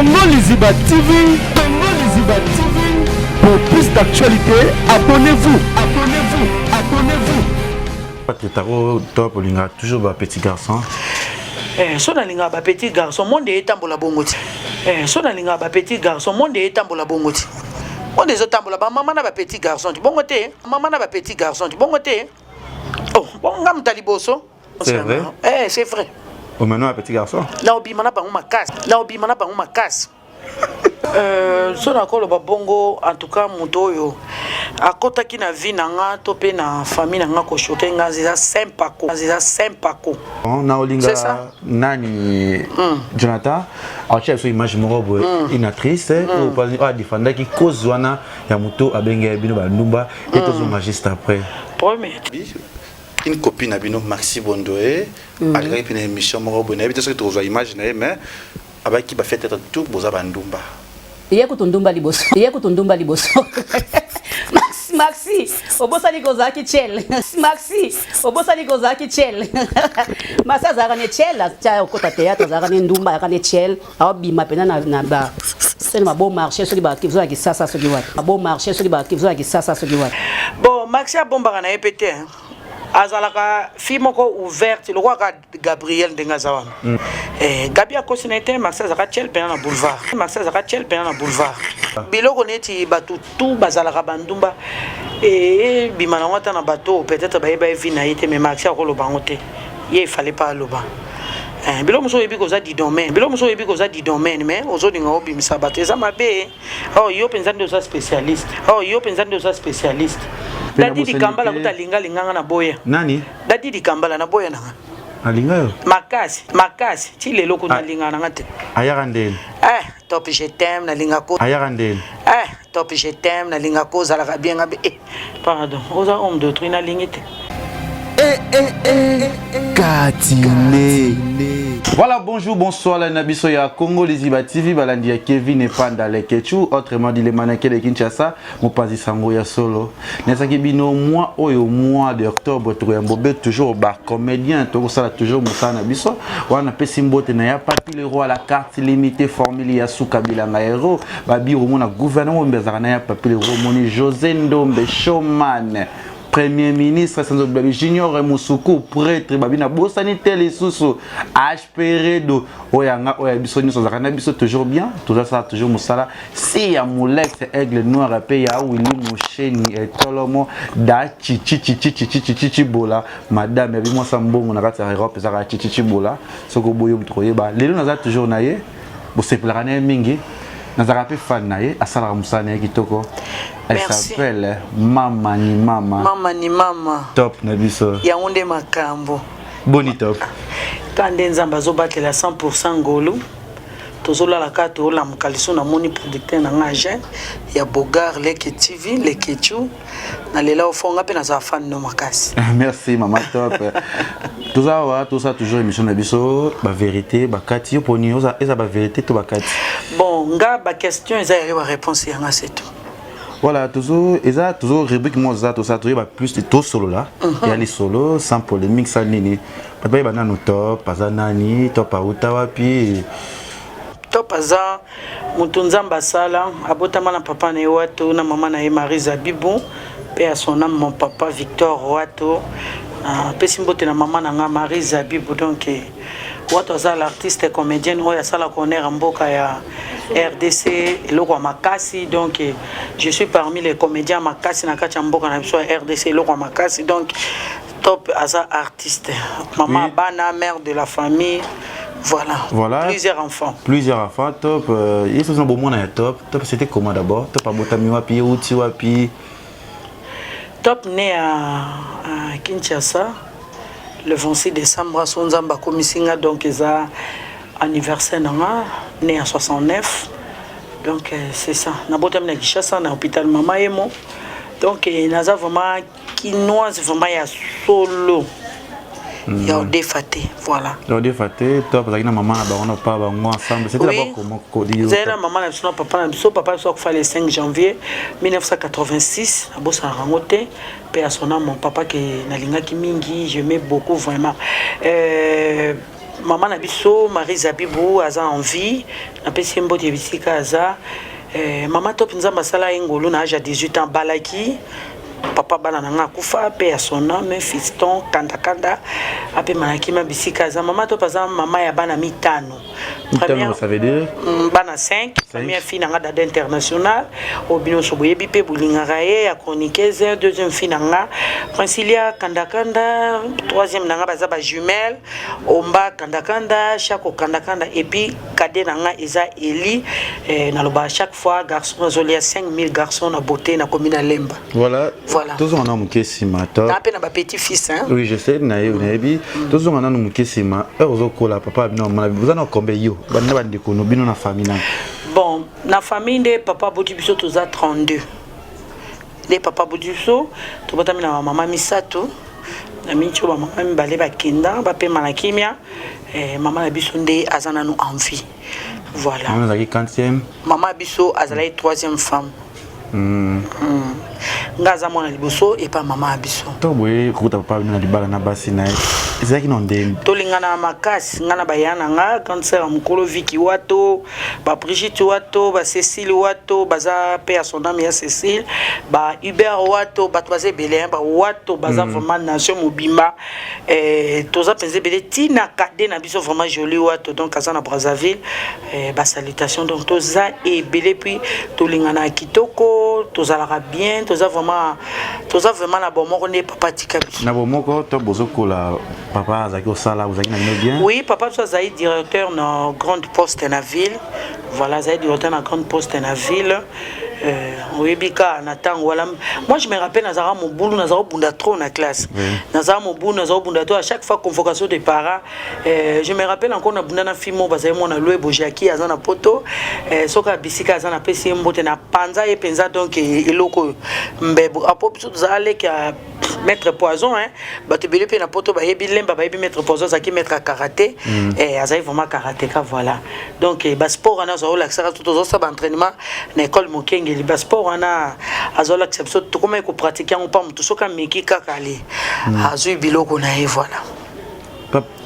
Congo Liziba TV, Congo Liziba TV. Pour plus d'actualités, abonnez-vous, abonnez-vous, abonnez-vous. Patretaro top olingaka toujours ba petit garçon. Eh, so nalingaka ba petit garçon monde etambola bongo ti. Eh, so nalingaka ba petit garçon monde etambola bongo ti. Monde ezotambola ba mama na ba petit garçon ti bongo te, mama na ba petit garçon ti bongo te. Oh, bongo nga moto ya liboso. C'est vrai? Eh, c'est vrai. Omema ba petit garçon? Na obima na bango makasi. Na obima na bango makasi. So nakoloba bongo, en tout cas moto oyo akotaki na vie na nga to mpe na famille na nga kochoquer nga eza Saint Paco, eza Saint Paco. Na olinga. C'est ça. Nani, Jonathan atia biso image moko boye, une actrice oyo adefendaki cause wana ya moto abengaki bino bandumba e tozonga juste après. Premier. Une copine na bino, Maxi Bondoe, alingaki mpe na émission moko boye, nayebi te soki tokozwa image na ye, mais abaki bafete être tout boza bandumba. Ye kutu ndumba liboso, ye kutu ndumba liboso. Maxi, Maxi, obosani kozalaki chel. Maxi, obosani kozalaki chel. Maxi azalaka ne chel, atia okota théâtre, azalaka ne ndumba, azalaka ne chel, aobima mpena na ba scène ba bon marché, soki bakizo ya Kisasa, soki wapi, ba bon marché, soki bakizo ya Kisasa, soki wapi. Bon, Maxi abombaka na ye mpe te, hein. Azalaka fille moko ouverte lokola Gabriel ndenge aza wana. Eh, Gabi akosi na ye te. Maxi azalaka tiel mpena na boulevard, Maxi azalaka tiel mpena na boulevard. Biloko neti bato tu bazalaka bandumba, ebima nango ata na bato oyo peut-être bayeba ye vie na ye te, mais Maxi akoloba yango te. Ye efale pa aloba. Eh, biloko mosusu oyebi koza du domaine, biloko mosusu oyebi koza du domaine, mais ozolinga obimisa bato, eza mabe. Oh, yo mpenza nde oza spécialiste. Oh, yo mpenza nde oza spécialiste. Mpe Dadi nabosani Dikambala te. Kuta alinga alinganga na boya. Nani? Dadi Dikambala, na boya nanga. Alinga yo? Makasi makasi, ti lelo kuna. Ah. Alingaka nanga te. Ayaka ndeni? Eh, Top, je t'aime, nalinga ko. Ayaka ndeni? Eh, Top, je t'aime, nalinga ko, ozalaka bien. Nga be eh, pardon, oza homme d'autrui, nalingi te. Eh, eh, eh, Katine. Voilà, bonjour, bonsoir, la biso ya Congo Liziba TV, balandi ya Kevin Epanda Lekechu, autrement dit les mannequins de Kinshasa, mopanzi sango ya solo. Nesaki bino mois oyo, mois de octobre, tokoyambobe toujours ba comédien, tokosala toujours mosala na biso. Wana pesi mbote na ya Papi le roi, la carte limitée formule ya Suka Bilanga héros, babi romona gouvernement mbezaka na ya Papi le roi, moni José Ndombe Showman. Premier ministre Sanzo Babi Junior Musuku prêtre babi na bosani te lisusu HP Redo oyo yanga oyo ya biso nyonso azalaka na biso toujours bien, tozasala toujours mosala si ya Molex Aigle Noir mpe ya Willy Musheni etolomo da chichichichichichichichi bola madame yabi mwasa mbongo na kati ya Europe ezalaka chichichi bola. Soki oboyi moto koyeba lelo naza toujours na ye, bosepelaka na ye mingi, nazalaka mpe fan na ye, asalaka mosala na ye kitoko. Elle Merci. s'appelle Mama ni Mama. Mama ni mama. Top na biso. Yango nde makambo. Boni Top? Ka nde Nzambe azobatela 100 ngolu, tozolala kaka, toolamuka liso. Namoni producteur na nga agent ya Bogar Leke TV, Lekechu, nalela ofonga mpe nazala fan no makasi. Merci mama Top. Toza awa, tosala toujours émission na biso bavérité bakati. Yo poni eza bavérité to bakati? Bon, nga baquestion eza yayo, baréponse yanga, c'est tout. Voilà, toujours eza toujours rubrique mo eza tosala, toyeba plus, tosolola ya lisolo sans polémique, sans nini. Bato bayeba nanu Top aza nani, Top auta wapi. Top aza moto Nzambe asala, abotama na papa na ye Wato na mama na ye Marie Zabibu, mpe ya son âme, mon papa Victor Wato. Apesi mbote na mama na nga Marie Zabibu. Donc Wato aza l'artiste comédienne oyo asalaka honneur ya mboka ya RDC, eloko ya makasi. Donc je suis parmi les comédiens makasi na kati ya mboka na biso ya RDC, eloko ya makasi. Donc Top aza artiste, mama, bana, mère de la famille, voilà. Voilà. Plusieurs enfants. Plusieurs enfants. Top, ye soki na bomwana ya Top, Top c'était comment d'abord? Top abotami wapi, euti wapi? Top né à Kinshasa le 26 décembre. So Nzambe akomisi nga, donc eza anniversaire na nga, né en 69. Donc c'est ça, nabotami na Kinshasa, na hôpital Mama Yemo. Donc naza vraiment kinoise, vraiment ya solo, ya odefa te, voilà. Ya odefa te. Top azalaki na mama na bango na papa bango ensemble? C'était d'abord comment? Ezali na mama na biso na papa na biso. Papa na biso akufa le 5 janvier 1986, nabosanaka yango te, mpe ya son âme, mon papa ke nalingaki mingi, j'aimais beaucoup vraiment. Mama na biso Marie Zabibu aza en vie, napesi ye mbote bisika aza. Mama Top, Nzambe asala ye ngolu na age ya 18 ans abalaki. Papa bana na nga akufa mpe ya son âme, Fiston Kandakanda, apema na kimia bisika aza. Mama Top aza mama ya bana mitano. Mitano, ça veut dire? Bana 5. Première fille na nga, Dada International, oyo bino nyonso boyebi mpe bolingaka ye, ya chroniqueuse. Deuxième fille na nga, Princilia Kandakanda. Troisième na nga, baza bajumelle, Omba Kandakanda, Chako Kandakanda. Et puis cadet na nga eza Eli. Naloba chaque fois, garçon azolia 5000 garçons na beauté, nakomi na Lemba. Voilà. Voilà. Tozonga nanu moke nsima to Na mpe na bapetit fils, hein? Oui, je sais, nayebi. Tozonga nanu moke nsima. Heure ozokola, papa bino, mama, boza na kombe yo banda bandeko no bino na famille na? Bon, na famille nde papa aboti biso, toza 32. Nde papa aboti biso, tobotami na bamama misato. Na minti oyo bamama mibale bakenda, bapema na kimia. Mama na biso nde aza nanu en vie, voilà. Mama azalaki quantième? Mama biso azalaki troisième femme. Nga aza mwana liboso epa mama ya biso. To boye kokuta papa bino na libala na basi na ye, ezalaki na ndeni? Tolingana makasi, nga na baya na nga, grande sœur ya mokolo Viki Wato, baBrigite Wato, baCécile Wato, baza mpe ya son âme ya Cécile, baHubert Wato, bato baza ebele, bawato baza vraiment nation mobimba. Toza mpenza ebele, ntina cadet na biso vraiment Joli Wato, donc aza na Brazzaville, basalutation. Donc toza ebele, puis tolingana kitoko, tozalaka bien, toza vraiment na bomoko nde papa atika biso. Na bomoko to bozokola, papa azalaki kosala, ozalaki na bino bien? Oui, papa biso azali directeur na Grande Poste na ville. Voilà, azali directeur na Grande Poste na ville. Oyebi kaka na ntango wana, moi je me rappelle, nazalaka mobulu, nazala kobunda trop na classe. Nazala mobulu, nazala kobunda trop. À chaque fois convocation de parents, je me rappelle encore, nabunda na fille moko, bazali mwana Lwebo Jaki, aza na Poto. Soki abisika aza, napesi ye mbote. Na panza ye mpenza, donc eloko oyo mbebo apo biso tozala leki ya Maître Poison, hein. Bato ebele mpe na Poto bayebi Lemba, bayebi Maître Poison, azalaki maître ya karaté. Azali vraiment karatéka, voilà. Donc basport wana azalolakisaka, tozosala baentraînement na école Mokengeli, basport wana azolakisa biso, tokomaki kopratike yango. Mpa moto soki ameki kaka ale azwi biloko na ye, voilà.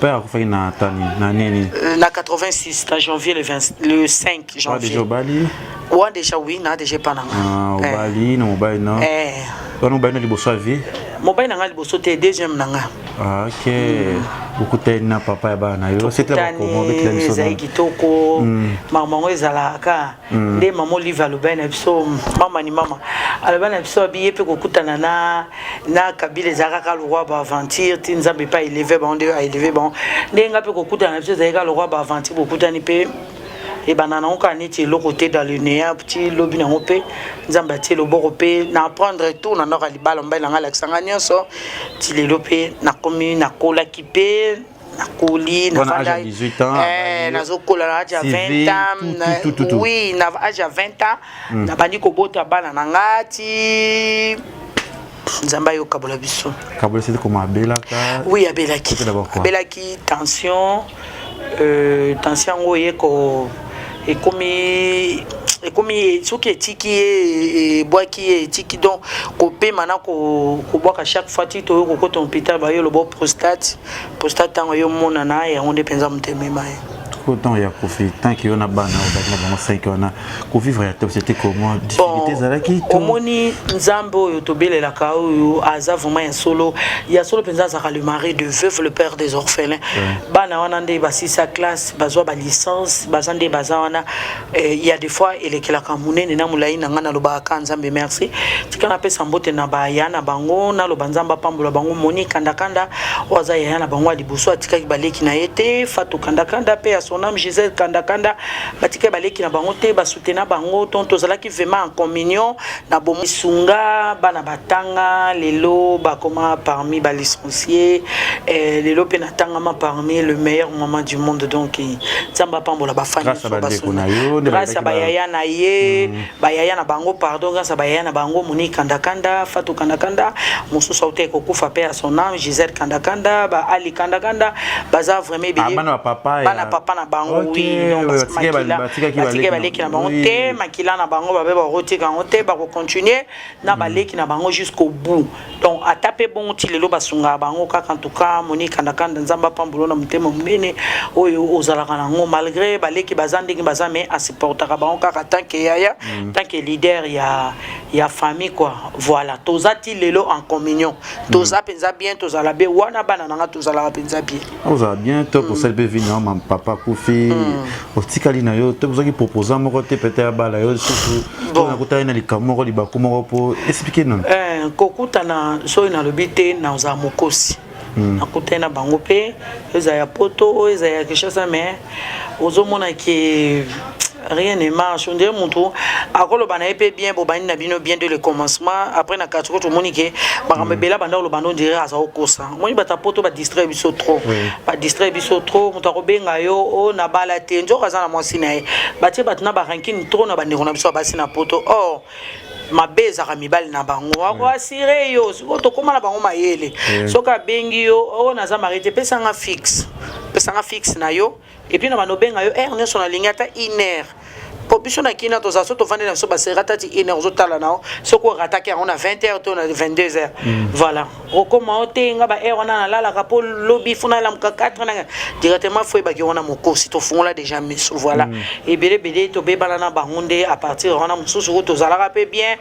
Père akufaki na tani na nini? Na 86, na janvier, le, 20, le 5 janvier. Déjà obali? Wa déjà, oui, na déjà epa na nga. Obali na mobali na wana, mobali na liboso ya vie? Mobali na nga liboso te, deuxième na nga. Ah, ok. Okutani na papa ya bana na yo, ezali kitoko. Makambo yango ezalaka nde mama Olive alobaki na biso, mama ni mama alobaki na biso, abi ye mpe kokutana na Kabila ezalaka kaka lokwa baaventure, ti Nzambe mpe aélever bango nde aélever bango. Ndenge nga mpe kokutana na biso ezali kaka lokwa baaventure, bokutani mpe ebanda nango kaka neti eloko te, dans le néant, ti lobi nango mpe Nzambe atie loboko mpe na apprendre tout na ndako ya libala. Mobali na ngai alakisanga nyonso ti lelo mpe nakomi, nakolaki mpe nakoli, nazokola na age ya 20 ans. Oui, na age ya 20 ans nabandi kobota bana na nga, ti Nzambe ayokabola biso. Kabola, c'était comment? Abelaka? Oui, abelaki, abelaki tension. Tension yango oye ko ekomi soki etiki ye, ebwaki ye, etiki, donc kopema na kobwaka chaque fois, ti toyo kokota hôpital, bayo loba prostate. Prostate ntango yo monana yango nde mpenza moto emema ye. Ntango ya Kofi, tant que yo na bana ozalaki na bango 5 wana, kovivre ya Top, c'était comment? Difficulté ezalaki? Omoni, Nzambe oyo tobelelaka oyo aza vraiment ya solo, ya solo mpenza. Azalaka le mari de veuve, le père des orphelins. Bana wana nde basisa classe, bazwa balicence, baza nde baza wana. Ya des fois elekelaka monene na molai na ngai, nalobaka kaka Nzambe merci. Tika napesa mbote na baya na bango, naloba Nzambe apambola bango. Moni Kandakanda oyo aza yaya na bango ya liboso, atikaki baleki na ye te. Fatou Kandakanda mpe ya son âme, Gisèle Kandakanda, batikaki baleki na bango te, basutena bango. Donc tozalaki vraiment en communion na bomisunga. Bana batanga, lelo bakoma parmi balicencié. Lelo mpe natangama parmi le meilleur moment du monde. Donc Nzambe apambola bafani, grâce ya bayaya na ye, bayaya na bango, pardon, grâce ya bayaya na bango, Monique Kandakanda, Fatou Kandakanda, mosusu auta kokufa mpe ya son âme, Gisèle Kandakanda, ba Ali Kandakanda, baza vraiment ebele. Bana papa. Bana papa na na bango. Oui, donc batikaki baleki na bango te, makila na bango babe bakotika yango te, bakocontinue na baleki na bango jusqu'au bout. Donc ata mpe bongo ti lelo basungaka bango kaka. En tout cas, Moni Kandakanda, Nzambe apambolo na motema monene oyo ozalaka nango. Malgré baleki baza ndenge baza, mais asupportaka bango kaka tant que yaya, tant que leader ya famille quoi. Voilà, toza ti lelo en communion, toza mpenza bien, tozala be wana bana nanga, tozalaka mpenza bien. Ozala bien. To kosali mpe vi na papa akufi, otikali na yo to ozwaki proposant moko te, peut-être abala yo lisusu? Nakutani na likambo moko, libaku moko, mpo explique nano. Kokutana, soki nalobi te, nazala mokosi. Nakutani na bango mpe, eza ya Poto, eza ya Kinshasa, mais ozomona ke rien ne marche. On dirait mutu akoloba na ye mpe bien, bobandi na bino bien de le commencement, après na kati ko tomoni ke makambo ebele abanda koloba ndo, on dirait aza kokosa. Omoni bato ya Poto badistraire biso trop, badistraire biso trop. Moto akobenga yo o na bala te, nzoka aza na mwasi na ye. Batie bato na barancune trop na bandeko na biso ya basi na Poto. Or mabe ezalaka mibali na bango akoasire yo. Sikoyo tokóma na bango mayele. Soki abengi yo oyo naza marié te, pesanga fixe, pesanga fixe na yo, et puis na bando obenga yo heure nyonso nalingi, ata une heure, po biso na kina tozala so tovandi na biso basera tati une heure, ozotala na yo soki orataki yango na 20 heures to na 22 heures. Voilà, okóma o te nga ba heure wana nalalaka mpo lobi fo nalamuka 4 nanga directement. Fo oyebaki wana mokosi, tofungola déjà miso. Voilà, ebele ebele tobebana na bango nde à partir wana. Mosusu ko tozalaka mpe bien,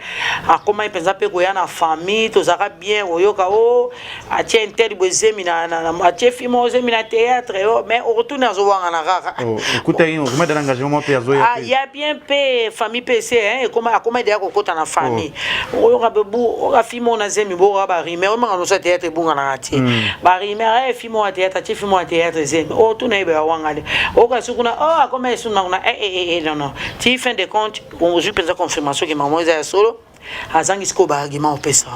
akomai mpenza mpe koya na famille, tozalaka bien. Oyoka o atie intel boye ezemi atie film oyo ozemi na théâtre o, mais oretourne azowangana kaka. Okutaki okoma dana engagement moko mpe azoya? Ah, ya bien mpe famille mpe ese ekoma akoma deya kokota na famille. Oyoka bebu oka film oyo nazemi boyoka barumeur oyemaka noso ya théâtre ebunganaka te, barumeur film oyo ya théâtre, atie film oyo ya théâtre ezemi oyo tuna yebeka wangale. Oyoka su kuna o akoma esu na kuna non non, ti fin de compte ozwi mpenza confirmation ke mama eza ya solo, azangi sikoyo baargument opesa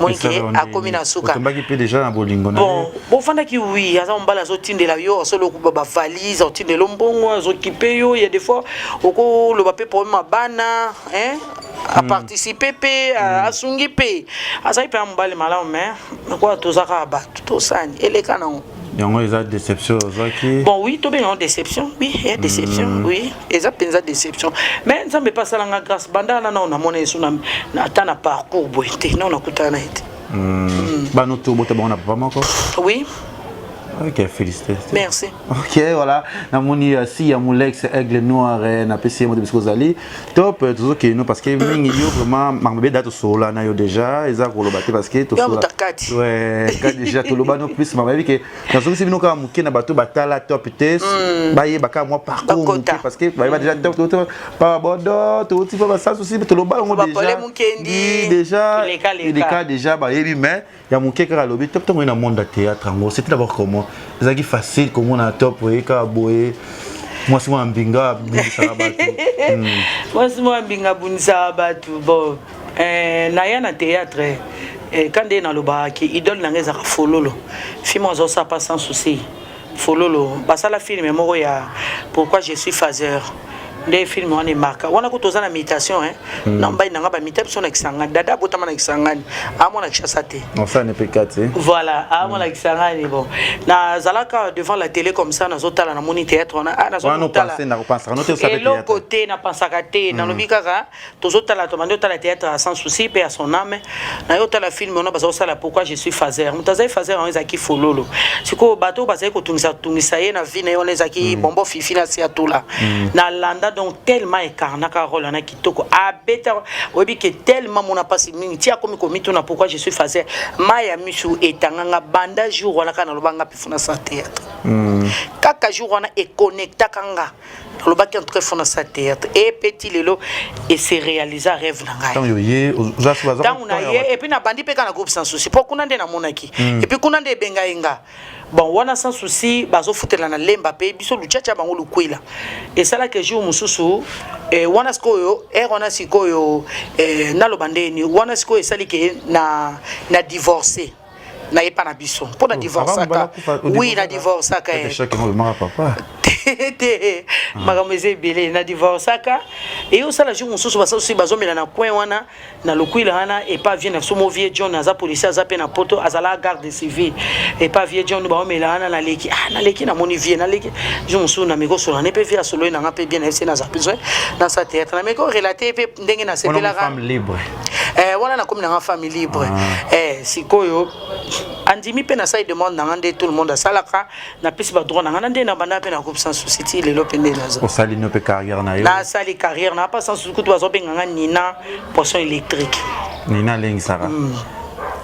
monike, akomi na suka. Otombaki mpe déjà na bolingo na Bon, bofandaki, oui, aza mobali, azotindela yo, asolo bavalise, azotindela mbongo, azokipe yo. Ya des fois okoloba mpe problème ya bana, hein, aparticipe mpe, asungi mpe, azali mpe ya mobali malamu, mais lokola toza kaka bato, tosani eleka nango. Yango eza déception ozwaki? Bon, oui, tobenga yango déception, oui, eya déception, oui, eza mpenza déception. Mais Nzambe mpe asalanga grâce, banda wana nao namona yesu ata na parcours boye te, nao nakutana na ye te. Bano to bota bango na papa moko? Oui. Ok, félicitations. Merci. Ok, voilà, namoni si ya Molex Aigle Noir, napesi ye moto bisiko ozali top. Tozokende no parce que mingi yo vraiment makambo ebele da tosolola na yo déjà, eza koloba te parce que Yo moto akati. Ouais, ka déjà toloba no plus makambo yebi ke nazongisi bino kaka moke na bato batala top te, bayeba kaka mwa parcours moke. Bakota. Parce que bayeba déjà top to pa bodo touti pa basala susi toloba yango. Ba déjà Paulin Mukendi. Oui, déjà. Eleka, leka. Eleka déjà, bayebi, mais ya moke kaka alobi top. Ntango ye na monde ya théâtre yango, c'était d'abord comment? Ezalaki facile komona top oye kaka boye, mwasi mwana mbinga abundisaka bato? Mwasi mwa mbinga abunisaka bato. Bon, naya na théâtre, ka nde nalobaka ke idole na ngai ezalaka Fololo. Film azosala pas Sans Souci, Fololo basala film moko ya Pourquoi je suis phaseur, nde film wana emarka wana ko toza na imitation, hein. Na mbai na nga bamita biso na Kisangani, dada abotama na Kisangani, amona Kinshasa te. Osala ne mpe te. Voilà, amona Kisangani. Bon, nazalaka devant la télé comme ça, nazotala, namoni théâtre wana, ah, wana nazotala opense na kopensaka no te osala mpe eloko théâtre? Te, napensaka te. Nalobi kaka tozotala, tobandi otala théâtre à Sans Souci mpe à son âme. Naye otala film wana baza kosala Pourquoi je suis phaseur. Moto azali phaseur yango ezalaki Fololo. Sikoyo bato oyo bazali kotungisa tungisa ye na vie na ye wana ezalaki Bombo Fifi na Siatula. Nalanda donc tellement ekarnaka rôle wana kitoko, abeta oyebi ke tellement mona mpasi mingi ti akomi komituna pourquoi je suis phaseur. Mai ya misu etanganga banda jour wana. Kaka nalobanga mpe funa sa théâtre, kaka jour wana econnectaka nga, nalobaki en tout cas funa sa théâtre e peti lelo ese réalisa rêve na ngai. Ntango yo ye oza so baza Ntango na ye, et puis nabandi mpe kaka na groupe Sans Souci, mpo kuna nde namonaki, et puis kuna nde ebenga ye nga. Bon, wana Sans Souci bazofutela na Lemba mpe biso luchacha bango lukwela esalaki jour mosusu wana sikoyo ere wana sikoyo naloba ndeni wana sikoyo esali ke na divorce nayepa na biso mpo na divorçaka, oui, na divorçaka. Choc yango obemaka papa. Te, makambo eza ebele. Na divorçaka, eye osala jour mosusu basasusu bazomela na coin wana na Lokwila wana, epa vieux na biso mo, vieux John, aza policier, aza mpe na Poto, azala garde civile. Epa vieux John baomela wana, naleki, ah, naleki, namoni vieux, naleki jour mosusu na mikosola ne mpe vieux asololi nanga mpe bien. Nayebisi naza besoin nasa théâtre, na meko relate mpe ndenge nasepelaka. Femme libre. Eh, wana nakomi nanga femme libre. Eh, sikoyo andimi mpe nasali demande nanga nde tout le monde asalaka, napesi badroit nanga na nde na banda mpe na groupe Sans Souci ti lelo mpe nde naza. Osali no mpe carrière na yo. Nasali carrière na pa Sans Souci, kutu bazobenganga Nina Poisson électrique. Nina alengisaka.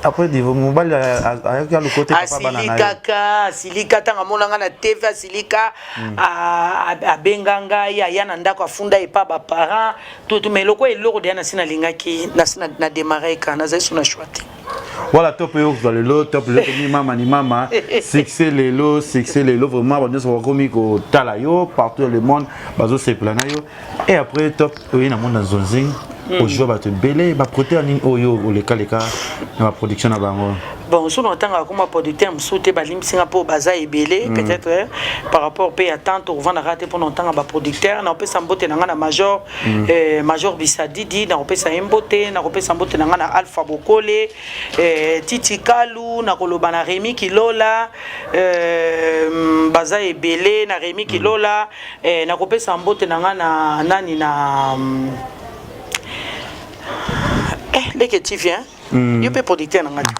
Après divo, mobali ayaki aluko te, papa bana na yo. Asilikaka, asilika ntango amonanga na TV, asilika, abenga ngai, aya na ndako, afunda epa baparent tutu. Mais eloko eloko deya nasi nalingaki, nasi na démarre ka nazali so na choix te. Voilà, top oyo kozwa lelo, top lelo tomi mama ni mama succès lelo, succès lelo vraiment, bato nyonso bakomi kotala yo partout dans le monde, bazosepela na yo. Et après top oye na monde na nzonzing, ozwa bato ebele baproducteur nini oyo olekaleka na baproduction na bango? Bon, so na ntangaka koma producteur mosusu te, balimbisinga mpo baza ebele. Peut-être par rapport mpe ya temps tokovandaka te mpona ntanga baproducteur. Nakopesa mbote na nga na major, major Bisadidi, nakopesa ye mbote. Nakopesa mbote na nga na Alpha Bokole, Titi Kalu, nakoloba na Remi Kilola, baza ebele na Remi Kilola. Nakopesa mbote na nga na nani, na Leke TV, hein? Yo mpe producteur na nga te,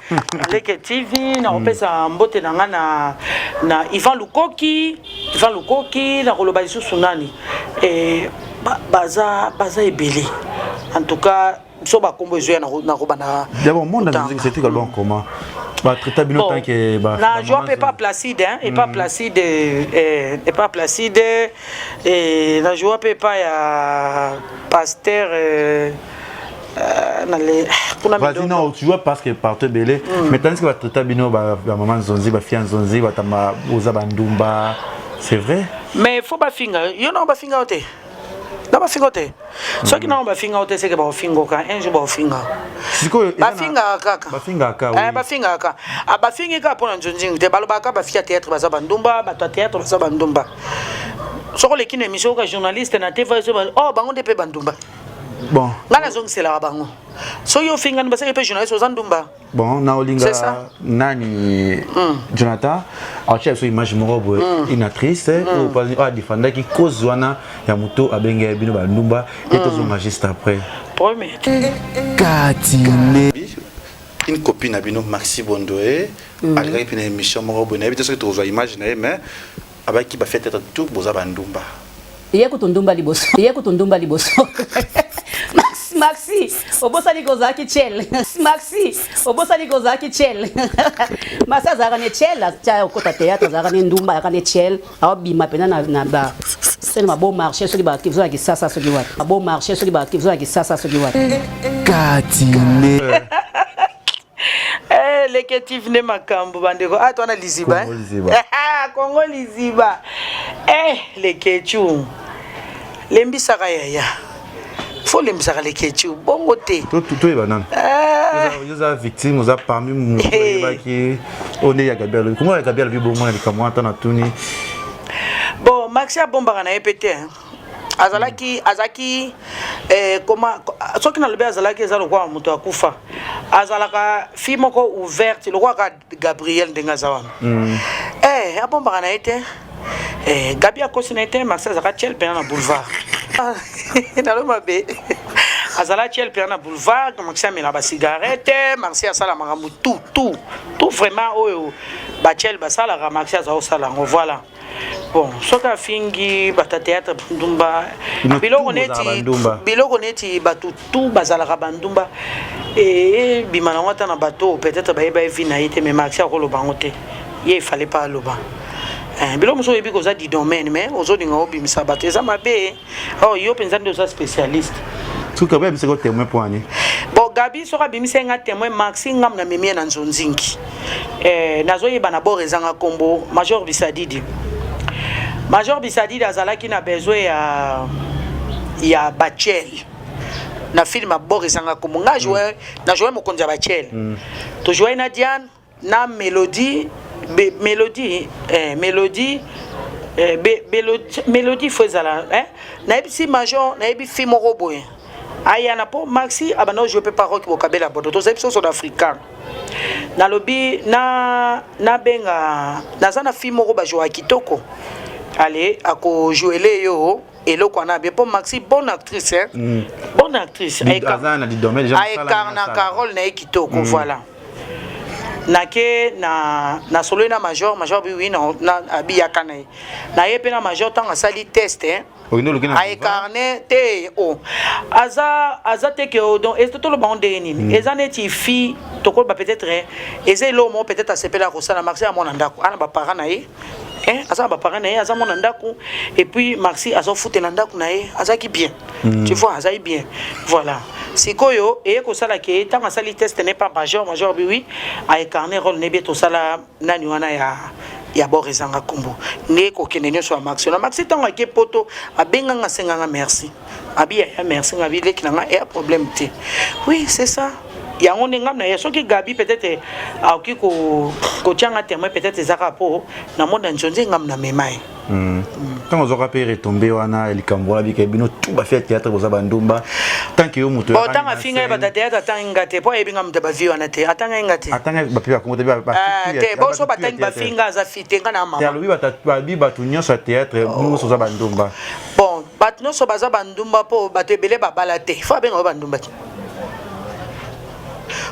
Leke TV. Nakopesa mbote na nga na Ivan Lukoki, Ivan Lukoki. Nakoloba lisusu nani? Baza ebele en tout cas, so bakombo ezoya, nakobanda. D'abord, monde na musique, c'était bon, comment batraita bino tant que na joa mpe pas Placide, hein, et pas Placide, et pas Placide, et na joa mpe pa ya pasteur kuna. Vas-y, non, tu vois, parce que partout ebele, mais tandis que batraita bino bamama nzonzi, bafia nzonzi, batamba oza bandumba, c'est vrai? Mais faut bafinga yo nango, bafinga yo te, na bafinga yo te. Soki nango bafinga yo te, seke baofingoka un jour, baofinga. Sikoyo Bafingaka kaka. Bafingaka. Oui. Bafingaka. Ah, bafingi kaka mpona nzonzingi te, balobaka bafi ya théâtre baza bandumba, bato ya théâtre baza bandumba. Soki oleki na émission oka journaliste na TV, oh, bango nde mpe bandumba. Bon. Ngai nazongiselaka bango, soki ofingani, basaki mpe journaliste oza ndumba. Bon, na olinga nani, Jonathan atia biso image moko boye, une actrice oyo adefendaki cause wana ya moto abengaki bino bandumba, e tozonga juste après. Premier. Katine. Une copine na bino, Maxi Bondoe, alingaki mpe na émission moko boye, nayebi te soki tokozwa image na ye, mais abaki bafia tete tout boza bandumba. Ye kutu ndumba liboso, ye kutu ndumba liboso. Maxi, obosani kozalaki chel. Maxi, obosani kozalaki chel. Maxi azalaka ne chel, atia okota théâtre, azalaka ne ndumba, azalaka ne chel, aobima mpena na ba sene ba Bon Marché, soki bazo ya Kisasa, soki wapi, ba Bon Marché, soki bazo ya Kisasa, soki wapi. Katine. Eh, Leke TV nde makambo, bandeko. Ah, twana liziba. Congo Liziba. Congo Liziba. Eh, Lekechu. Lembisaka yaya. Fo lembisaka Lekechu. Bongo te. Toyeba nano. Eh. Oza victime, oza parmi moto oyebaki oyo nde ya Gabi alobi, kongo ya Gabi alobi bongo na likambo wana, na tuni. Bon, Maxi abombaka na ye pe te, hein. Azalaki, azalaki koma soki nalobi azalaki, eza lokola moto akufa. Azalaka fille moko ouverte lokola ka Gabriel ndenge aza wana. Abombaka na ye te. Gabi akosi na ye te, Maxi azalaka tiel mpena na boulevard. Nalo mabe, azala tiel mpena na boulevard. Maxi amela bacigarette, Maxi asala makambo tout, tout, tout vraiment oyo batiel basalaka, Maxi aza kosala yango. Voilà. Bon, soki afingi bato ya théâtre bandumba, biloko neti biloko neti bato tu bazalaka bandumba, ebima nango ata na bato peut-être bayeba ye vi na ye te. Mais Maxi akoloba yango te, ye efale pa aloba biloko mosusu. Oyebi koza du domaine, mais ozolinga obimisa bato, eza mabe. Or yo mpenza nde oza spécialiste. Soki Gabi abimisaki témoin mpo ani? Bon, Gabi soki abimisaki nga témoin, Maxi ngamu na memie na nzonzingi, nazoyeba na bord ezanga nkombo major Bisadidi. Major Bisadidi azalaki na besoin ya bachel na film ya bord ezanga nkombo. Nga joue, na joue mokonzi ya bachel. Tojoue na Diane na Mélodie, Mélodie, Mélodie. Eh, be, mélodie faut ezala eh? Nayebisi major, nayebi fi moko boye ayana mpo Maxi abanda ojouer mpe paroki bokabela bodo, tozali biso sud africain. Nalobi na nabenga, naza na fi moko bajouaka kitoko, ale akojouele yo eloko wana bien, mpo Maxi bonne actrice, hein? Bonne actrice. Aza na domaine déjà. Aincarnaka rôle na ye kitoko. Voilà, nake na nasololi na major. Major bi oui, na abiyaka na ye, na ye mpe na major. Ntango asali test, hein, Okende oluki na aincarne te o aza te ke donc toloba ngo ndenge nini, eza neti fille tokoloba peut-être eza eloko moko peut-être asepelaka kosala. Maxi ya mwana ndako, ana baparent na ye, hein, aza na baparent na ye, aza mwana ndako. Et puis Maxi azofutela ndako na ye, azalaki bien. Tu vois, azali bien. Voilà, sikoyo eye kosala ke ntango asali test ne pa major, major bi oui, aincarne rôle ne bien. Tosala nani wana ya bor ezanga nkombo nde kokende nyonso ya Maxi. Na Maxi, ntango ake poto, abenganga, asenganga merci, abi yaya merci, nga abi leki na nga, eya problème te. Oui, c'est ça, yango nde ngai na ye. Soki Gabi peut-être akoki kotianga témoin, peut-être eza kaka mpo na monde ya nzonzi, ngam na mema ye. Ntango ozwaka mpe retombées wana, likambo wana bika bino tu bafille ya théâtre boza bandumba, tant que yo moto Bon, ntango afinga ye bato ya théâtre, atangi nga te, mpo ayebi nga moto ya bavie wana te, atangi nga te. Atanga bape bakongo te? Ah, te, boso batangi bafinga, aza fi te, nga na mama. Alobi babi bato nyonso ya théâtre nyonso oza bandumba. Bon, bato nyonso baza bandumba mpo bato ebele babala te, fo abenga yo bandumba te,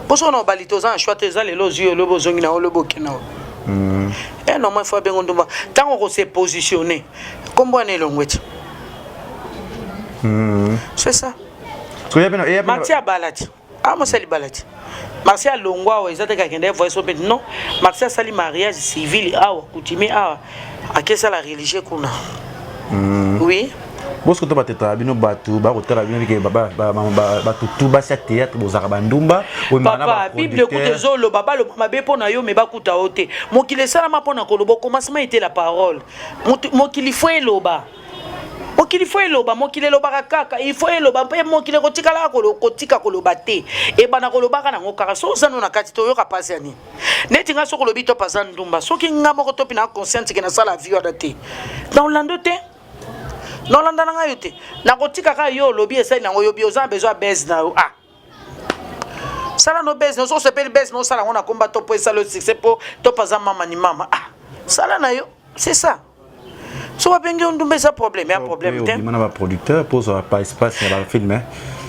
mpo soki na obali te, oza na choix te. Eza lelo ozwi, olobi ozongi na olobi okende o e normal, fo abenga ndumba. Ntango okose positionne, nkombo wana elongwe ti, c'est ça. Maxi abala ti, amosali bala ti. Maxi alongwa awa, eza te kakende voyage so mpe non. Maxi asali mariage civil awa, coutumier awa, akesala religieux kuna, oui. Bosiko to batetaka bino, bato bakotala bino bike bato tu basi ya théâtre bozalaka bandumba. Papa, Bible ekuta ezoloba baloba mabe mpo na yo, me bakuta yo te. Mokili esalama mpo na koloba. Commencement ete la parole. Mokili fo eloba, mokili fo eloba, mokili elobaka kaka, il faut eloba mpe mokili ekotikalaka kotika koloba te, ebanda kolobaka nango kaka. So oza no na kati te, oyoka mpasi ya nini? Neti nga, soki olobi to aza ndumba, soki nga moko to mpe na consciente ke nasala vie wana te, na olando te, na olanda na ngai yo te, nakotika kaka. Yo olobi, esali nango yobi, oza na besoin ya bese na yo, ah, sala no bese. Soki osepeli bese na osala yango na komba to mpo esala yo succès, mpo to mpo aza mama ni mama, ah, sala na yo, c'est ça. So babengi yo ndumba, eza problème ya problème te. Obima na baproducteur mpo ozwa pa espace ya bafilm?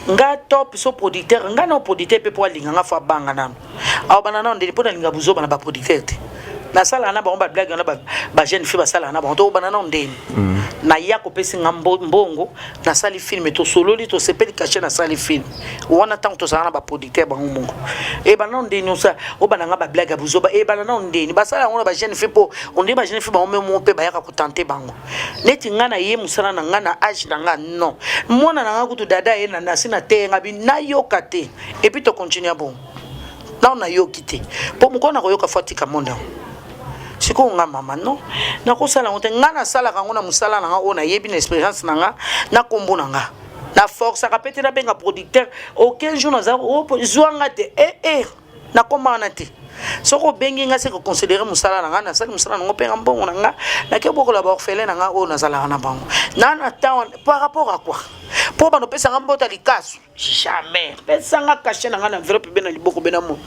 Nga top so producteur, nga na producteur mpe mpo alinga nga, fo abanga nano, aobanda nano ndeni, mpo nalinga buzoba na baproducteur te. Nasalaka na bango bablague wana, bajeune fille basalaka na bango, tokobanda nano ndeni. Naya kopesi nga mbongo, nasali film, tosololi, tosepeli, cachet, nasali film wana. Ntango tozalaka na baproducteur, bango moko ebanda nano ndeni, osa obanda nga bablague ya buzoba, ebanda nano ndeni. Basala yango na bajeune fille mpo onde bajeune fille bango memo mpe bayaka kotante bango. Neti nga na ye mosala na nga na age na nga, non, mwana na nga kutu dada ye na nasi na teye nga bi nayoka te, et puis tocontinue bongo. Nao nayoki te, mpo mokolo nakoyoka, fo atika monde yango. Sikoyo nga mama, non, nakosala yango te. Nga nasalaka yango na mosala na nga oyo nayebi na expérience na nga, na nkombo na nga. Na forçaka mpe te nabenga producteur aucun jour naza zwanga te, e nakoma wana te. Soki obengi nga, se koconsidérer mosala na nga, nasali mosala nango mpe nga mbongo na nga, nake bokola baorphelin na nga oyo nazalaka na bango na temps. Par rapport à quoi? Mpo bano opesanga mbota likasu, jamais. Pesanga cachet na nga na enveloppe be na liboko be na mo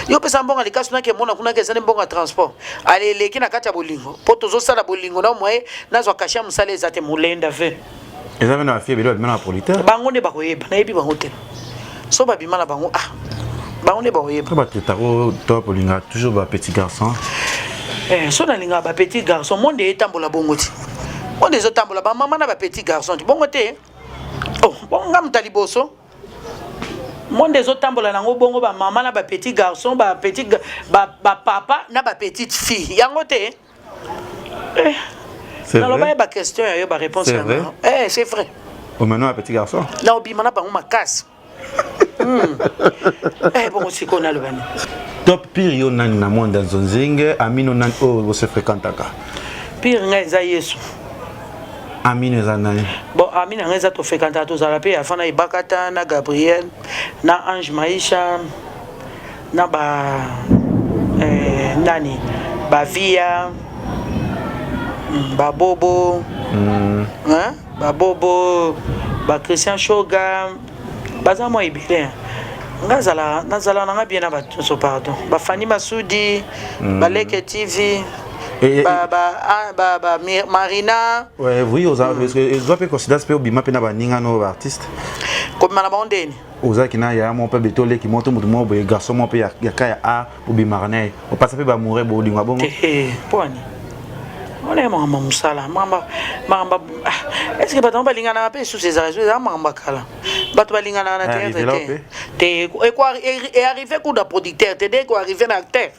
yo opesa mbongo ya likasu, nake mona kuna ke ezali mbongo ya transport. Ale eleki na kati ya bolingo, mpo tozosala bolingo na moye, nazwa cachet ya mosala eza te, molenda ve. Eza mpe na bafille ebele babima na baproducteur. Bango nde bakoyeba, nayebi bango te. So babima na bango, ah, bango nde bakoyeba. To batetako to olingaka toujours bapetit garçon? Eh, so nalingaka bapetit garçon, monde etambola bongo ti, monde ezotambola bamama na bapetit garçon ti bongo te. Oh, bongo nga moto ya liboso, monde ezotambola nango bongo, bamama na bapetit garçon, bapetit bapapa na bapetite fille, yango te. Eh, naloba ye baquestion ya yo, baréponse yango, eh, c'est vrai. Omema petit garçon? Na obima na bango makasi. Eh, bongo sikoyo naloba nini? Top pire yo nani na monde ya nzonzinge? Amino nani oyo bose fréquentaka? Pire ngai eza Yesu. Amino eza nani? Bon, ami na ngai eza, tofréquentaka, tozala mpe afa na Ebakata na Gabriel na Ange Maisha na ba nani, bavia. Babobo, hein? Babobo, bachristien Shoga, baza mwa ebele. Nga azala, nazala nanga bien na bato nyonso, pardon. Bafani Masudi, Baleke TV, ba, ba, ah, ba, ba, Marina. Ouais, oui, oza ozwa mpe considérance mpe obima mpe na baninga no baartiste. Kobima na bango ndeni? Ozalaki na ya mo mpe beto oleki mo to moto moko boye, garçon moko mpe ya ka ya a obimaka na ye, opasa mpe bamoure bolingo bongo. Te, mpo ani wana ya makambo ya mosala, makambo est ce que bato yango balinganaka mpe lisusu? Ezala eza makambo ya kala, bato balinganaka na théâtre. Arrivé là. Te te, earrive coup na producteur te, nde ekoarrive na acteur,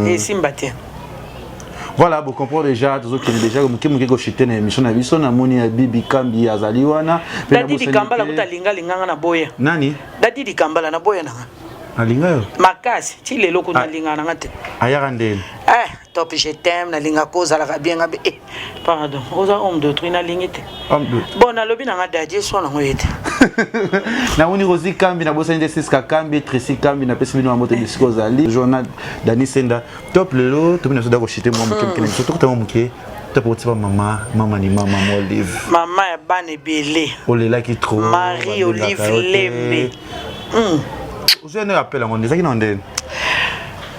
esimba te. Voilà, vous comprenez déjà, tozokende déjà moke moke koshite na émission na biso. Namoni ya Bibi Kambi azali wana mpe. Dadi nabosani Dikambala kuta alinga alinganga na boya. Nani? Dadi Dikambala, na boya nanga. Alinga yo? Makasi, ti lelo kuna. Ah. Alingaka nanga te. Ayaka ndeni? Eh, top, je t'aime, nalingaka ozalaka bien. Nga be, eh, pardon, oza homme d'autrui, nalingi te. Bon, nalobi nanga dadi eso nango ye te. Namoni Rosi Kambi, nabosani te Siska Kambi, Tracy Kambi, napesi bino bambote bisika ozali. Journal Dani Senda Top, lelo tomi na biso da koshite mwa moke moke na biso, tokota mwa moke. Top, otiba mama, mama ni mama, mama Olive. Mama ya bana ebele. Olelaki trop. Marie babengaka Olive yo te. Lembe. Ozwi ane appel yango nde ezalaki na ndeni?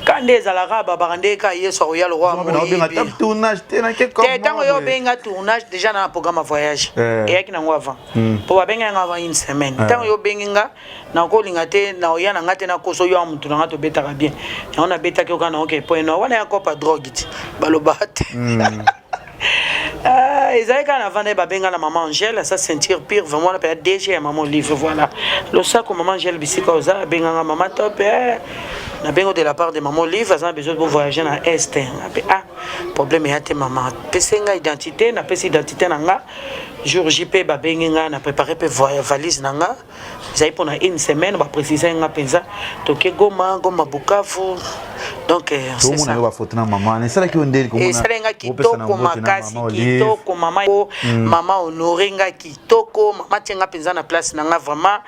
Ka nde ezalaka, babaka nde ka Yesu akoya lokwa obenga moyibi. Top, tournage te nake. Te, ntango yo obenga tournage, déjà na programme ya voyage. Eyaki nango avant, mpo babengi yango avant une semaine. Ntango yo obengi nga, nakolinga te, na oya na nga te, nakoso yo ya motu na nga, tobetaka bien yango, nabetaki yo kaka na oke point no wana ya kopa drogue ti balobaka te. Ah, ezali kaka na vanda ye, babenga na mama Angèle, asa ceinture pire vraiment wana mpenza DG ya mama Olive. Voilà, losako mama Angèle, bisika oza. Abenganga mama Top, eh, nabengo de la part de mama Olive, aza na besoin bo voyager na Est. Ape, ah, problème eya te mama, pese nga identité. Napesi identité na nga. Jour J mpe babengi nga, na préparé mpe valise na nga, ezali mpona une semaine. Baprécise nga mpenza, toke Goma, Goma, Bukavu, donc c'est tomona ça. Yo bafoto na mama wana esalaki yo ndeni komona? Esali nga opesa na kitoko mbote na makasi. mama Olive. Kitoko mama, mama honore nga kitoko, mama tie nga mpenza na place na nga vraiment.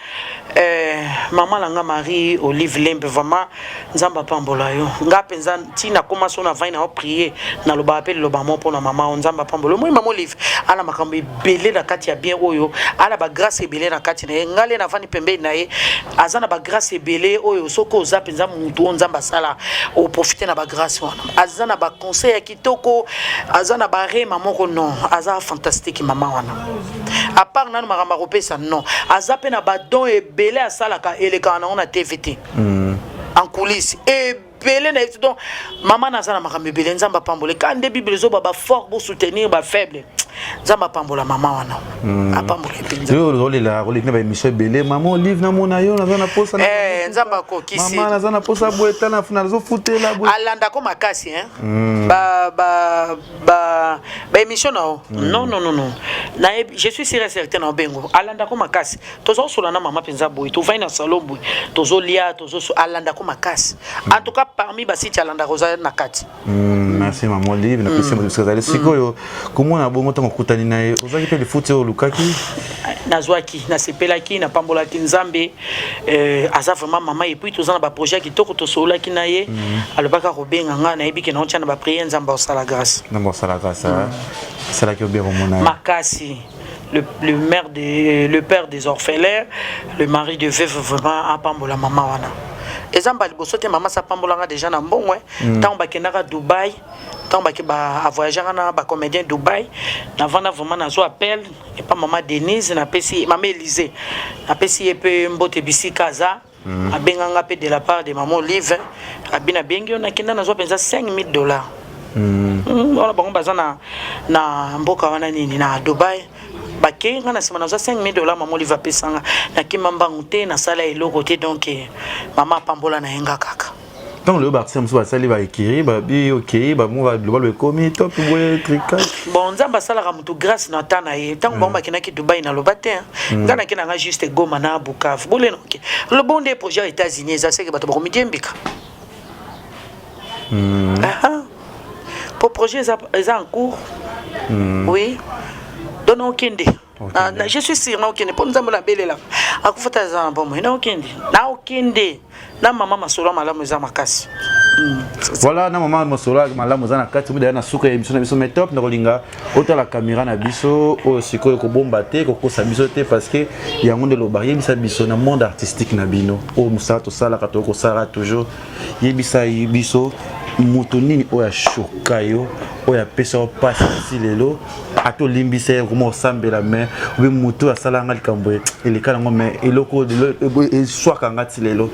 Mama na nga Marie Olive Lembe, vraiment Nzambe apambola yo. Nga mpenza ntina koma so na vai na oprier, nalobaka mpe liloba mo mpona mama o. Nzambe apambola yo. Moi mama Olive ala makambo ebele na kati ya bien oyo, ala bagrâce ebele na kati na ye. Nga le navandi pembeni na ye, aza na bagrâce ebele oyo soki oza mpenza mutu oyo Nzambe asala, oprofite na bagrâce wana. Aza na baconseil ya kitoko, aza na barema moko, non, aza fantastique mama wana. À part nanu makambo akopesa, non, aza mpe na badon ebele asalaka, elekaka nango na TV te, en coulisse ebele na ye. Donc mama naza na makambo ebele, Nzambe apambola. Ka nde Bible ezoba, bafort bosoutenir bafaible. Nzambe apambola mama wana, apambola mpenza. Yo ozolela, oleki na baémission ebele, mama Olive, namona yo, naza na posa Nzambe akokisi. Mama, naza na posa boye, tala nazofutela boye. Alandako makasi, hein? Ba ba ba ba émission na o, non, non, non, non, nayebi, je suis sûr et certain na obengo alandako makasi. Tozosola na mama mpenza boye, tovandi na salon boye, tozolia, tozo alandako makasi. En tout cas, parmi basiti alandaka, oza na kati. Merci mama Olive, napesi moto bisika azali sikoyo komona bongo. Ntango okutani na ye, ozwaki mpe lifuti oyo olukaki? Nazwaki, nasepelaki, napambolaki Nzambe. Aza vraiment mama. Et puis toza na baprojet ya kitoko, tosololaki na ye, alobaka kobenga nga. Nayebi ke naotia na baprière, Nzambe aosala grâce. Nzambe osala grâce, asalaki obe komona ye. Makasi, le maire de, le père des orphelins, le mari de veuve, vraiment apambola mama wana. Eza mbala liboso te, mama sapambolanga déjà na mbongo. Ntango bakendaka Dubai, ntango bake ba avoyageaka na bacomédien Dubai, navanda vraiment, nazwa appel epa mama Denise, napesi mama Élysée, napesi ye mpe mbote bisika aza. Abenganga mpe de la part de mama Olive, abi nabengi yo, nakenda, nazwa mpenza 5000 $. Wana bango baza na mboka wana nini, na Dubai. Bakei, nga na nsima nazwa 5000 $. Mama Olive apesanga, nakima mbangu te, nasala eloko te. Donc mama apambola na ye nga kaka. Ntango lelo baartiste mosusu basali baekiri, babi okei, bamo balobalo ekomi top boye trika. Bon, Nzambe asalaka motu grâce na ta na ye. Ntango bango bakendaki Dubai, naloba te, nga nake nanga juste Goma na Bukavu. Bolena oke lobo nde projet ya États-Unis eza seke bato bakomidiembika po projet eza en cours. Oui, donc naokende. Je suis sûr naokende, mpo Nzambe nabelelaka akufa te, aza na bomoi. Naokende, naokende na mama, masolo ya malamu eza makasi. Voilà, na mama mosolo malamu oza na kati omi daya na suka ya émission na biso, mais top na kolinga otala caméra na biso oyo sikoyo kobomba te, kokosa biso te, parce que yango nde lobaka. Yebisa biso na monde artistique na bino oyo mosala tosalaka, tokoki kosala toujours. Yebisa biso moto nini oyo ashoka yo, oyo apesa yo mpasi ti lelo, ata olimbisa ye, okoma osambela, mais obi moto oyo asalanga likambo eleka nango, mais eloko lelo eswaka nga ti lelo.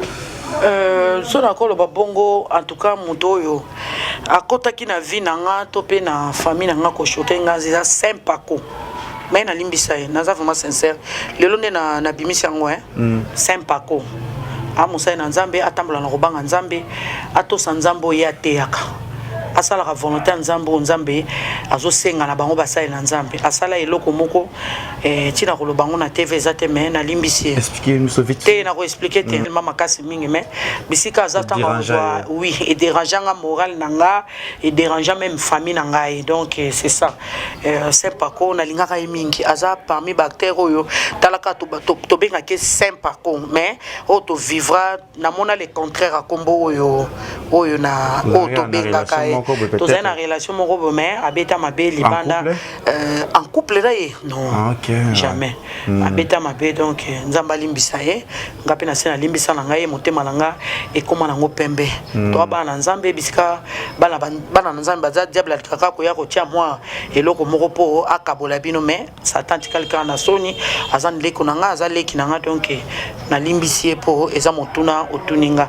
So nakoloba bongo, en tout cas moto oyo akɔtaki na vie na nga to mpe na famille na nga koshoke nga eza Saint Paco, mais nalimbisa ye, naza vraiment sincère. Lelo nde nabimisi yango, hein. Saint Paco amosali na Nzambe, atambola na kobanga Nzambe, atosa Nzambe oyo ye ateyaka, asalaka volonté ya Nzambe oyo Nzambe azosenga na bango basali na Nzambe. Asala eloko moko, ntina koloba yango na TV eza te, mais nalimbisi ye. Explique biso vite. Te, nakoexpliquer te ma makasi mingi, mais bisika aza ntango Edérange. Akozwa, oui, edérange nga moral na nga, edérange même famille na ngai. Donc c'est ça, Saint Paco, nalingaka ye mingi. Aza parmi baacteur oyo talaka tobengaki Saint Paco, mais oyo tovivra, namona le contraire ya kombo oyo na oyo tobengaka ye. Tozali na relation moko boye, mais abeta mabe libanda. En couple na ye, non. Ah, okay. Jamais. Abeta mabe. Donc Nzambe alimbisa ye, nga mpe na se nalimbisa na ngai ye, motema na nga ekóma nango pembe. Toa bana na Nzambe, bisika bana na Nzambe baza, diable alikaka koya kotia mwa eloko moko mpo akabola bino, mais Satan tikali kaka na soni. Aza ndeko na nga, aza leki na nga, donc nalimbisi ye mpo eza motuna otuni nga.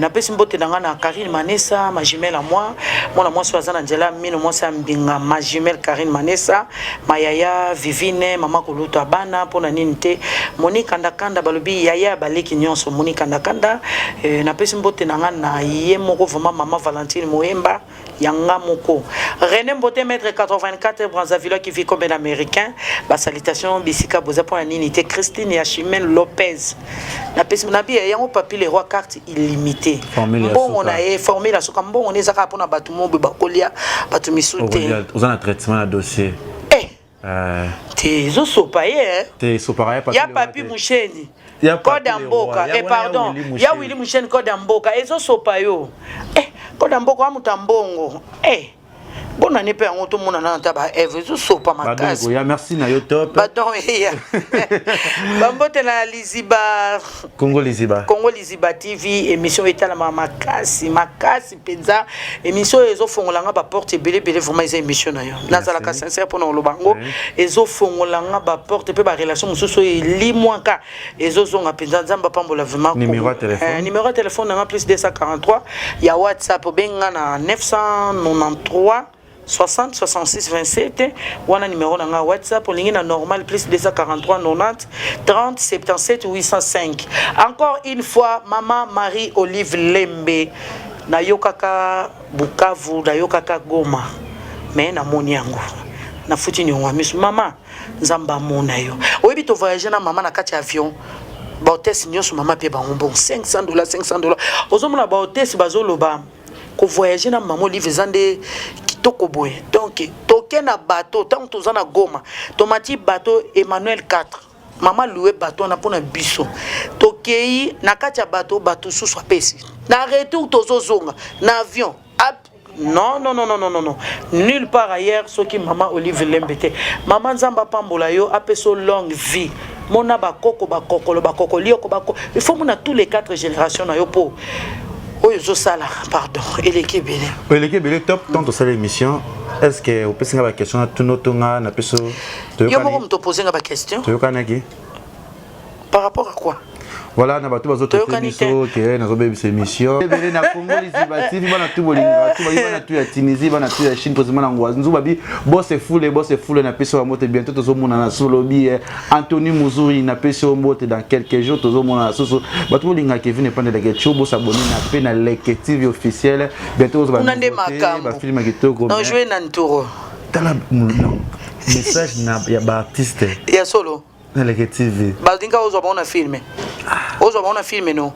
Napesi mbote na nga na Karine Manesa, ma jumelle à moi, mwana mwasi oyo aza na nzela mino, mwasi ya mbinga, ma jumelle Karine Manesa, mayaya Vivine, mama koluta bana mpona nini te, Moni Kandakanda, balobi yaya ya baleki nyonso, Moni Kandakanda. Napesi mbote na nga na ye moko vraiment, mama Valentine Moyemba yanga moko, René Mbote, maître 84 Brazzaville qui vit comme un Américain. Basalutation bisika boza mpona nini te, Christine ya Chimene Lopez, napesi nabi yango Papi le Roi, carte illimité, mbongo na ye, formule ya suka, mbongo ne eza kaka mpona bato mobe bakolia bato misu te. Oza na traitement na dossier. Te, ezosopa ye. Te, esopaka. Ya Papi Musheni, code ya mboka, pardon, ya Willi Musheni, code ya mboka ezosopa yo. Code ya mboka wa moto ya mbongo, bonane mpe yango tomona nana ta baeve ezosopa makasi. Merci na yo, top. Badon eya, bambote na Liziba. Congo Liziba. Congo Liziba TV, émission etalamaka makasi makasi mpenza. Émission oyo ezofongolanga baporte ebele ebele. Vraiment eza émission na yo, nazalaka sincère mpona koloba yango. Ezofongolanga baporte mpe barelation mosusu oyo elimwaka ezozonga mpenza. Nzambe apambola vraiment. Numéro ya téléphone? Numéro ya téléphone nanga, plus 243 ya WhatsApp, obenga na 993 60 66 27. Wana numéro na nga WhatsApp. Olingi na normal, plus 243 90 30 77 805. Encore une fois, mama Marie Olive Lembe, nayokaka Bukavu, nayokaka Goma, mais namoni yango, nafuti niongo ya miso. Mama, Nzambe amona yo. Oyebi, tovoyage na mama na kati ya avion, bahôtesse nyonso mama mpe bango bon 500 dollars, 500 dollars. Ozomona bahôtesse bazoloba kovoyage na mama Olive eza nde kitoko boye. Donc toke na bateau, ntango toza na Goma, tomati bateau Emmanuel 4, mama loué bateau wana mpona biso. Tokei na kati ya bateau, bato susu apesi. Na retour tozozonga na avion. Non, non, non, non, non, non, non, nulle part ailleurs soki mama Olive Lembe te. Mama, Nzambe apambola yo, apesa longue vie, mona bakoko, bakokolo, bakoko lioko bako, il faut mona tous les quatre générations na yo, mpo oyo ozosala, pardon, eleki ebele. Eleki ebele. Top, tant tosala émission, est ce que opesi nga baquestion na tuno to nga na peso? Yo moko moto opose nga baquestion. Toyokanaki. Par rapport à quoi? Voilà, na bato bazotraite biso ke nazobebisa émission ebele na Congo Liziba TV. Bana tu bolingaka tu bayi, bana tu ya Tunisie, bana tu ya Chine, président na Ngwa babi bose fule, bose fule. Napesi yo mbote, bientôt tozomonana. Solobi Anthony Muzuri, napesi yo mbote, dans quelques jours tozomonana susu. Bato bolingaka Kevin Epandeleke tio, bosabone na mpe na Leke TV officiel. Bientôt. Kuna nde makambo. Bafilme kitoko. Non, jouer na nturo. Tala message na ya baartiste. Ya solo. Na Leke TV. Balinga ozwa bango na filme, ozwa bango na filme. No,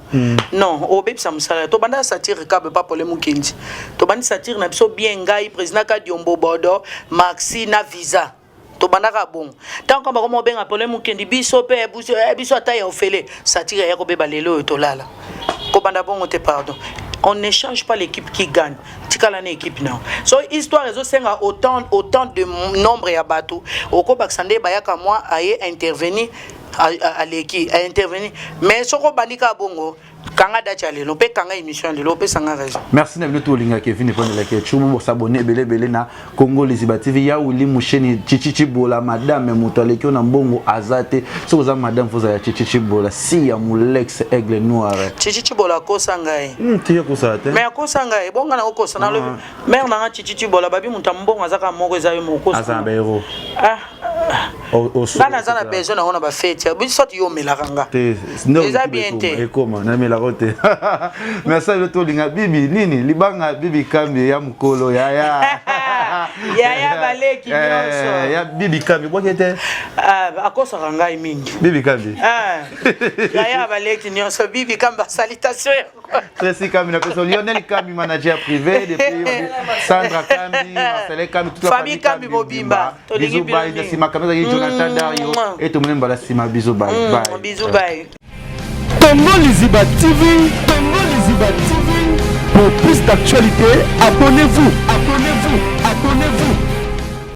non, obebisa mosala. Tobanda satire kabe papole mokendi, tobandi satire na biso bien. Ngai président Kadiombo, Bodo Maxi na visa, tobandaka bongo. Ntango kamba koma obenga pole mokendi, biso mpe biso ata ya ofele satire ya kobeba. Lelo oyo tolala kobanda bongo te, pardon. On n'échange pas l'équipe qui gagne. Tikala na équipe na yo. So histoire ezosenga autant, autant de nombre ya bato, okobakisa nde bayaka mwa aye intervenir, aleki aintervenir. Mais soki obandi kaka bongo, kanga date ya lelo mpe kanga émission ya lelo, opesanga raison. Merci na bino to olingaka Kevin epondelaka echubu. Bosabone ebele ebele na Congo Liziba TV. Ya Wili Musheni, Chichi Chibola, madame, moto aleki yo na mbongo aza te. Soki oza madame, fozala Chichi Chibola, si ya Molex Aigle Noir. Chichi Chibola akosa ngai. Tiye kosala te. Mais akosa ngai, bonga na kokosa na lobi mare nanga Chichi Chibola babi moto ya mbongo aza kaka moko, eza yo moko. Aza na baero. Ah, nga naza na besoin nango na bafeti biso ti yo omelaka nga. Te. Eza bien te. Ekoma namelaka te. Merci bino tolinga bibi nini libanga bibi kambi ya mokolo yaya. Yaya baleki nyonso. Ya bibi kambi bwaki te. Ah, akosaka ngai mingi. Bibi kambi. Ah, yaya baleki nyonso, bibi kamba, salutation. Tracy Kambi, na peso Lionel Kambi, manager privé depuis Sandra Kambi, Marcel Kambi, toute la famille Kambi mobimba. Bisous bye, na sima Kambi ezalaki Jonathan Dario et tomoni mbala sima. Bisous bye bye. Bisous bye. Congo Liziba TV, Congo Liziba TV. Pour plus d'actualités, abonnez-vous.